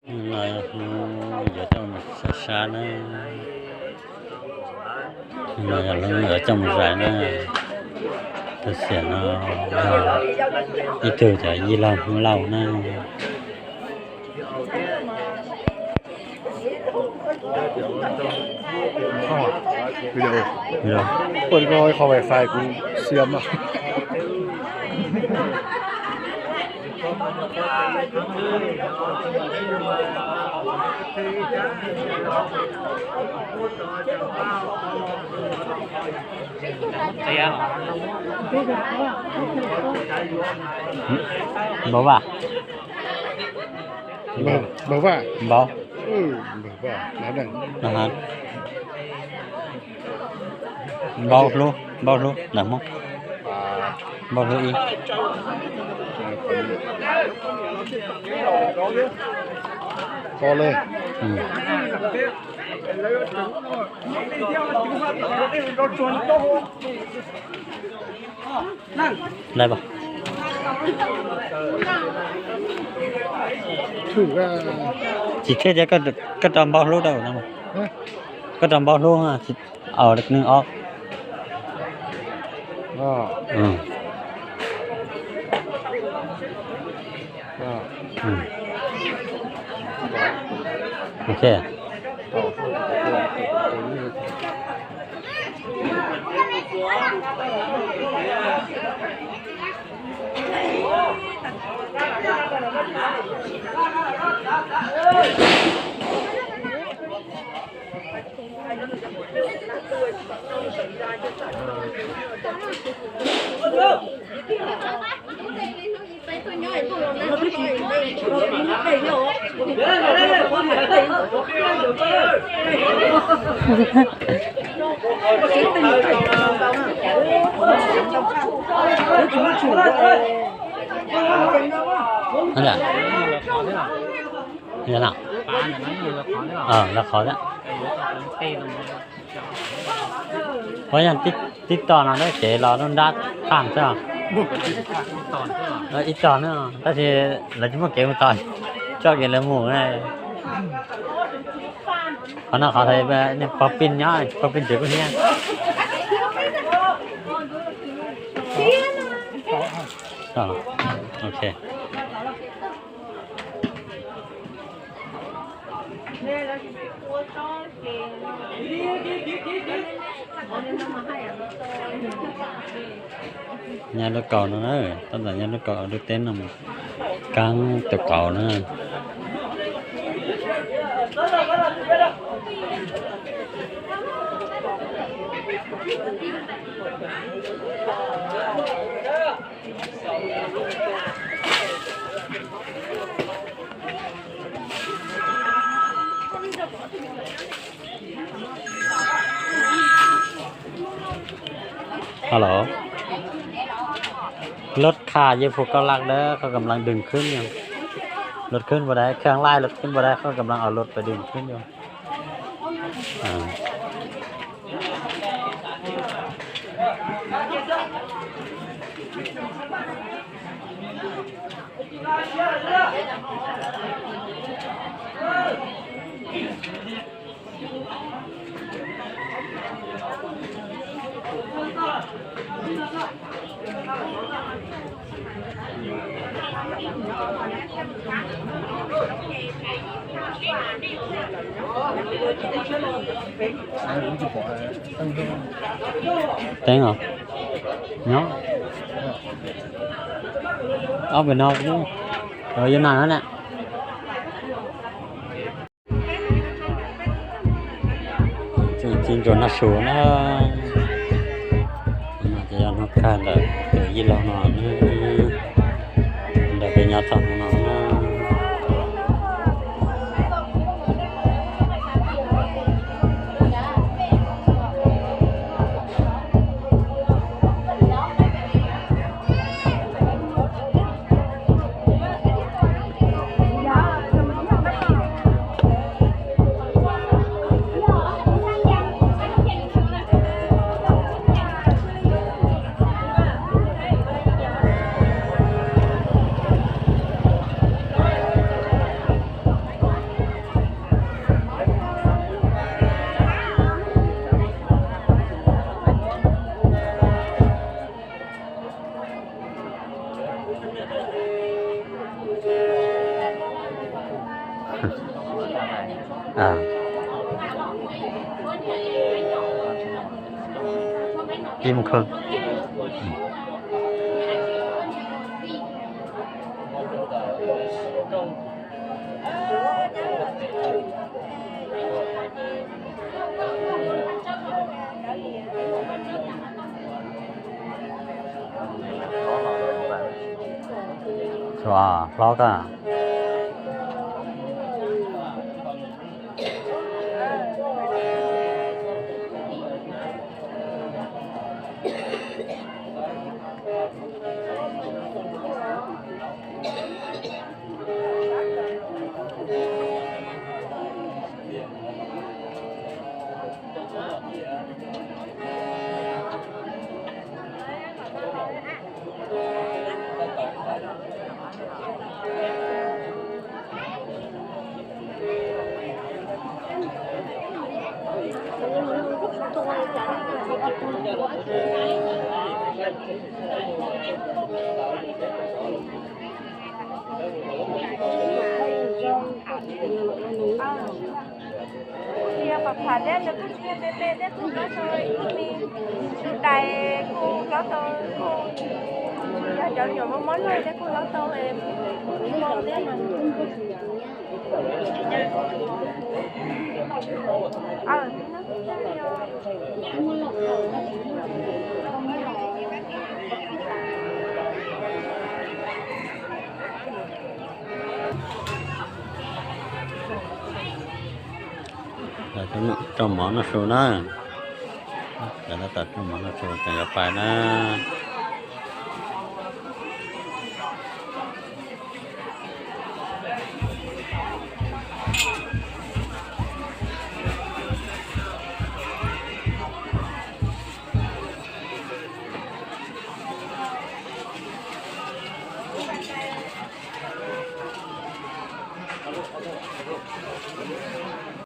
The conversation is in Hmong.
No yuav coj mus sab sab na, no yog hnub yuav coj mus zais na. Tus xiam no yog ib tug cov yij laug Hmoob Lauj na. Ua li ko qhov wifi kuv xiam no. Npau vaj. Npau vaj. Npau. Npau hlub, npau hlub ntawm Hmoob. Npau hlub ib. Tsis thiaj tias koj rau npau hlub rau, koj rau npau hlub, nws ob. Ok. Lawv qhov thiab. Ua yog tib tog no dab tsev los nruab nrab thaj xwb. Ib tog no tab sis lawv tsis muaj kev mus tod, tso kev lawv mus na. Qhov no qhov pog pin nyob, pog pin tsev kuj hiab. Ok. Nyab lub kaus no na, tab tom nyab lub kaus ua lub teb no mus kaab tus kauv na. Hello. Rถขายอยู่ภูกระดึงนะ เขากำลังดึงขึ้นอยู่ รถขึ้นบ่ได้ เครื่องไล่รถขึ้นบ่ได้ เขากำลังเอารถไปดึงขึ้นอยู่ Teeb os, nyob ob pem no, yuav nag na. Tseem ci ntsuas noj su na. Ces yog hnub kawg ntawm tus yij laug no na, ntawm peb nyob txog hnub no na. Ib mus khawb. Hlob koj. Kuv tsis yog pam pham thiab, nws kuj tsis yog me me thiab, kuj hlob tau ib me, tus dais kuj hlob tau, kuj yog cov nyuam mob mob luaj thiab kuj hlob tau ib mo thiab. Rau mov noj su na. Rau mov noj su tseem yuav pais na.